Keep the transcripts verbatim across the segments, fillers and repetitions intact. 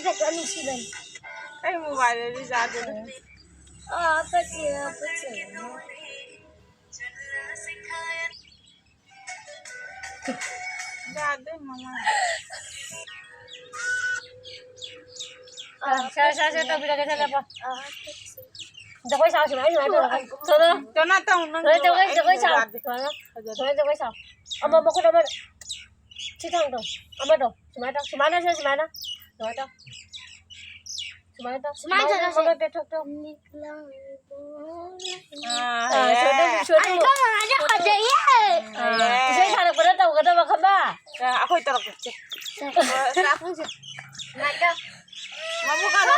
ꯅꯨꯡꯁꯤꯕꯅꯤ꯫ ꯑꯩ ꯃꯣꯕꯥꯏꯜꯗꯗꯤ ꯆꯥꯗꯦꯗ꯫ ꯑꯥ, ꯐꯠꯇꯦ, ꯐꯠꯇꯦ꯫ ꯌꯥꯗꯦ, ꯃꯃꯥ꯫ ꯑꯥ, ꯁꯦ, ꯁꯦ, ꯁꯦ, ꯇꯧꯕꯤꯔꯒꯦ, ꯁꯦ, ꯂꯦꯞꯄꯣ꯫ ꯑꯥ, ꯐꯠꯇꯦ꯫ ꯖꯒꯣꯏ ꯁꯥꯎ, ꯁꯨꯃꯥꯏꯅ, ꯁꯨꯃꯥꯏꯅ ꯇꯧꯔꯒ꯫ ꯇꯧꯔꯣ꯫ ꯀꯩꯅꯣ ꯇꯧ, ꯅꯪ ꯁꯨꯃꯥꯏꯅ ꯖꯒꯣꯏ, ꯑꯩ ꯖꯒꯣꯏ ꯁꯥꯎ꯫ ꯌꯥꯗꯦ꯫ ꯁꯨꯃꯥꯏꯅ꯫ ꯐꯖꯗꯦ꯫ ꯁꯨꯃꯥꯏꯅ ꯖꯒꯣꯏ ꯁꯥꯎ꯫ ꯑꯃ ꯃꯈꯨꯠ ꯑꯃ ꯁꯤ ꯊꯥꯡꯗꯣ꯫ ꯑꯃꯗꯣ꯫ ꯁꯨꯃꯥꯏꯅ ꯇꯧ꯫ ꯁꯨꯃꯥꯏꯅ ꯁꯦ, ꯁꯨꯃꯥꯏꯅ꯫ ꯁꯨꯃꯥꯏꯅ ꯇꯧ꯫ ꯁꯨꯃꯥꯏꯅ ꯇꯧ꯫ ꯁꯨꯃꯥꯏꯅ ꯇꯧꯔꯁꯦ꯫ ꯃꯈꯨꯠ ꯇꯩꯊꯣꯛ ꯇꯧ꯫ ꯑꯥ, ꯑꯥ, ꯍꯩꯔꯦ꯫ ꯁꯣꯏꯗꯧ, ꯁꯣꯏꯗꯧ꯫ ꯑꯩ ꯀꯣꯛ ꯉꯥꯎꯔꯦ, ꯐꯖꯩꯌꯦ꯫ ꯑꯥ, ꯍꯩꯔꯦ꯫ ꯏꯁꯩ ꯁꯥꯔꯛꯄꯗ ꯇꯧꯒꯗꯕ ꯈꯪꯕ꯭ꯔꯥ? ꯑꯥ, ꯑꯩꯈꯣꯏ ꯇꯧꯔꯛꯀꯦ, ꯁꯦ꯫ ꯁꯦ꯫ ꯑꯥ, ꯁꯦ, ꯑꯩꯈꯣꯏꯁꯦ꯫ ꯁꯨꯃꯥꯏꯅ ꯇꯧ꯫ ꯃꯕꯨꯛ ꯀꯥꯂꯣ꯫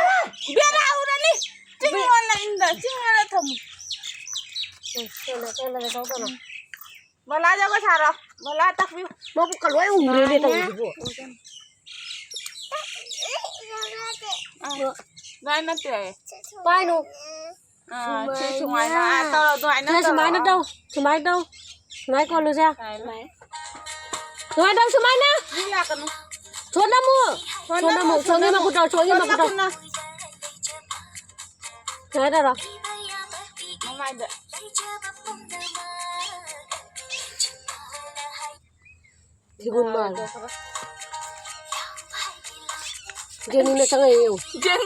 ꯕꯦꯔꯥ ꯎꯔꯅꯤ꯫ ꯆꯤꯡ ꯑꯣꯜꯂ ꯏꯪꯗ, ꯆꯤꯡ ꯑꯣꯜꯂ ꯊꯝꯃꯨ꯫ ꯎꯝ, ꯇꯣꯂꯣ, ꯇꯣꯂꯣ, ꯇꯣꯂꯣ, ꯇꯣꯂꯣ꯫ ꯃꯣꯂꯥ ꯖꯒꯣꯏ ꯁꯥꯔꯣ꯫ ꯃꯣꯂꯥ ꯇꯥꯛꯄꯤꯌꯨ꯫ ꯃꯕꯨꯛꯀ ꯂꯣꯏ ꯎꯔꯦꯅꯦ ꯇꯧꯔꯤꯁꯤꯕꯨ꯫ ꯑꯥ, ꯑꯗꯨꯃꯥꯏ ꯅꯠꯇꯦ꯫ ꯄꯥꯏꯅꯨ꯫ ꯑꯥ, ꯁꯤ ꯁꯨꯃꯥꯏꯅ꯫ ꯑꯥ, ꯇꯧꯔꯣ, ꯑꯗꯨꯃꯥꯏꯅ ꯁꯦ, ꯇꯧꯔꯣ꯫ ꯁꯨꯃꯥꯏꯅ ꯇꯧ꯫ ꯁꯨꯃꯥꯏꯅ ꯇꯧ꯫ ꯁꯨꯃꯥꯏꯅ ꯀꯣꯜꯂꯨꯁꯦ꯫ ꯁꯨꯃꯥꯏꯅ꯫ ꯁꯨꯃꯥꯏꯅ ꯇꯧ, ꯁꯨꯃꯥꯏꯅ꯫ ꯃꯤ ꯂꯥꯛꯀꯅꯨ꯫ ꯁꯣꯝꯗ ꯑꯃꯨꯛ꯫ ꯁꯣꯝꯗ ꯁꯣꯝꯗ ꯑꯃꯨꯛ꯫ ꯑꯃꯨꯛ, ꯁꯣꯝꯒꯤ ꯁꯣꯝꯗ ꯃꯈꯨꯠ ꯇꯧ, ꯁꯣꯝꯒꯤ ꯁꯣꯝꯗ ꯃꯈꯨꯠ ꯇꯧ꯫ ꯈꯨꯠꯅ꯫ ꯁꯨꯃꯥꯏꯅ ꯇꯧꯔꯣ꯫ ꯃꯃꯥꯏꯗ꯫ ꯁꯤꯒꯨꯝ ꯃꯥꯜꯂꯦ꯫ ꯖꯦꯅꯤꯅ ꯆꯪꯉꯛꯑꯦ ꯌꯦꯡꯉꯨ꯫ ꯖꯦꯅꯤ꯫